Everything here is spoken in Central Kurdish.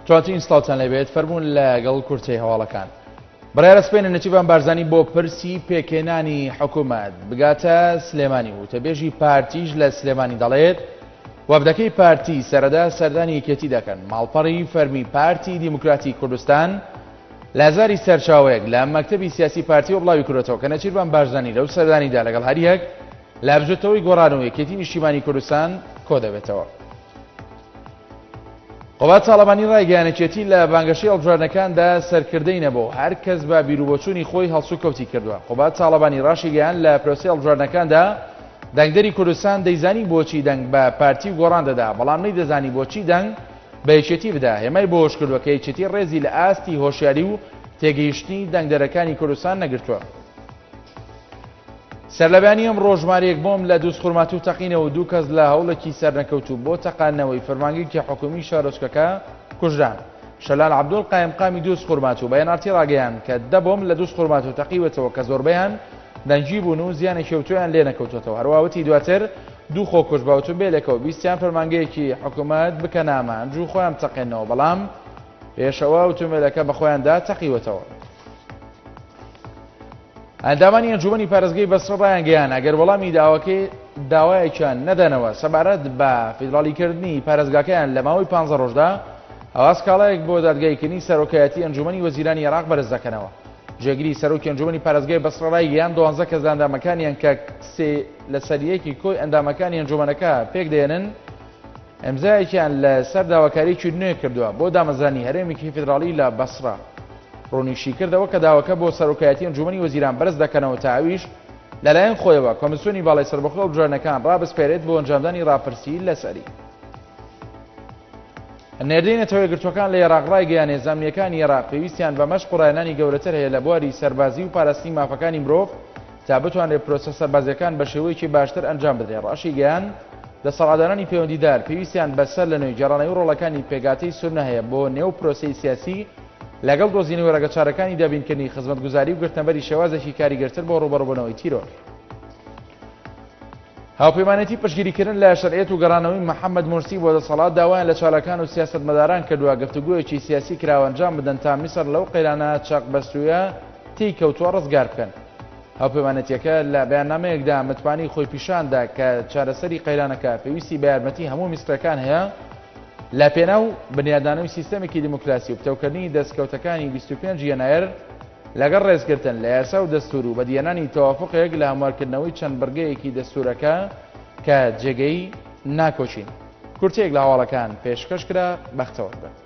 جوانترین سڵاوتان لێبێت فەرموون لەگەڵ کورتەی هەواڵەکان. بڕیارە سبەینێ نێچیرڤان بارزانی بۆ پرسی پێکهێنانی حکوومەت بگاتە سلێمانی و وتەبێژی پارتیش لە سلێمانی دەڵێت وەفدەکەی پارتی سەرەدا سەردانی یەکێتی دەکەن. ماڵپەڕی فەرمی پارتی دیموکراتی کوردستان لە زاری سەرچاوەیەک لە مەکتەبی سیاسی پارتیەوە بڵاوی کردوەتەوە کە نێچیرڤان بارزانی لەو سەردانیدا لەگەڵ هەریەک لە بزوتنەوەی گۆڕان و یەکێتی نیشتیمانی کوردستان کۆدەبێتەوە. قوباد تاڵەبانی ڕایگەیاند یەکێتی لە بانگەشەی هەڵبژاردنەکاندا سەرکردەی نەبوو، هەر کەس بە بیروبۆچوونی خۆی هەڵسوکەوتی کردووە. قوباد تاڵەبانی ڕاشیگەیاند لە پرۆسەی هەڵبژاردنەکاندا دەنگدەری کوردستان دەیزانی بۆچی دەنگ بە پارتی و گۆڕان دەدا، بەڵام نەیدەزانی بۆچی دەنگ بە یەکێتی بدا، هێمای بەوەش کردووە کە یەکێتی ڕێزی لە ئاستی هۆشیاری و تێگەیشتنی دەنگدەرەکانی کوردستان نەگرتووە. سەرلەبەیانی ئەمڕۆ ژمارەیەک بۆمب لە دووزخورماتوو تەقینەوە و دوو کەس لە هەوڵێکی سەرنەکەوتوو بۆ تەقاندنەوەی فەرمانگەیەکی حکومی شارۆچکەکە کوژران. شەلال عەبدوڵ قایمقامی دووزخورماتوو بە ئێن ئاڕ تی ڕاگەیاند کە دە بۆمب لە دووزخورماتوو تەقیوەتەوە کە زۆربەیان دەنگی بوون و زیانێکی ئەوتۆیان لێنەکەوتووەتەوە. هەروەها وتی دواتر دوو خۆکوژ بە ئۆتۆمبێلێکەوە ویستیان فەرمانگەیەکی حکومەت بکەنە ئامانج و خۆیان بتەقێننەوە بەڵام پێش ئەوە ئۆتۆمبێلەکە بەخۆیاندا تەقیوەتەوە. ئەندامانی ئەنجومەنی پارێزگەی بەسرە ڕایانگەیان ئەگەر وەڵامی داواکەی داوایەکیان نەدەنەوە سەبارەت بە فیدراڵیکردنی پارێزگاکەیان لە ماوەی پ ڕۆژدا ئەوا سکاڵایەک بۆ دادگایکردنی سەرۆکایەتی ئەنجومەنی وەزیرانی عێراق بەرز دەکەنەوە. جێگری سەرۆکی ئەنجومەنی پارێزگای بەسرە ڕایگەیاند دوانزە کەس لە ئەندامەکانیان کە سێ لەسەر یەکی کۆی ئەندامەکانی ئەنجومەنەکە پێکدەهێنن ئیمزایەکیان لە سەر داواکارییەکی نوێ کردووە بۆ دامەزرانی هەرێمێکی فیدراڵی لە بەسڕە. ڕوونیشیکردەوە کە داواکە بۆ سەرۆکایەتی ئەنجوومەنی وەزیران بەرز دەکەنەوە تا ئەویش لەلایەن خۆیەوە کۆمیسیۆنی باڵای سەربەخۆی هەڵبژاردنەکان ڕابسپێرێت بۆ ئەنجامدانی ڕاپرسی لەسەری. نێردەی نەتەوە یەکگرتووەکان لە ئێراق ڕایگەیاند هێزە ئەمنییەکانی ئێراق پێویستیان بە مەشق و ڕاهێنانی گەورەتر هەیە لە بواری سەربازی و پاراستنی مافەکانی مرۆڤ تا بتوانرێت پرۆسە سەربازییەکان بە شێوەیەکی باشتر ئەنجام بدرێت ڕاشیگەیاند دەسەڵاتدارانی پەیوەندیدار پێویستیان بە سەر لە نوێ گێڕانەوەی ڕۆڵەکانی پێکهاتەی سوننە هەیە بۆ نێو پرۆسەی سیاسی لەگەڵ دۆزینەوەی ڕێگەچارەکانی دابینکردنی خزمەتگوزاری و گرتنەبەری شێوازێکی کاریگەرتر بۆ ڕووبەڕووبوونەوەی تیرۆر. هاوپەیمانێتی پشتگیریکردن لە شەرعیەت و گەڕانەوەی محەممەد مورسی بۆ دەسەڵات داوایان لە چالاکان و سیاسەتمەداران کردووە گفتوگۆیەکی سیاسی کراوە ئەنجام بدەن تا میسر لەو قەیرانە چەقبەستوویە تێی کەوتووە ڕزگار بکەن. هاوپەیمانێتیەکە لە بەیاننامەیەکدا متمانەی خۆی پیشاندا کە چارەسەری قەیرانەکە پێویستی بە یارمەتی هەموو میسرەکان هەیە لە پێناو بنیادنانەوەی سیستەمێکی دیموکراسی و پتەوکردنی دەستکەوتەکانی 25 یەنایەر لەگەڵ ڕێزگرتن لە یاسا و دەستور و بەدیهێنانی تەوافقێک لە هەموارکردنەوەی چەند بڕگەیەکی دەستورەکە کە جێگەی ناکۆکین. کورتەیەک لە هەواڵەکان پێشکەش کرا، بەختەوەر بن.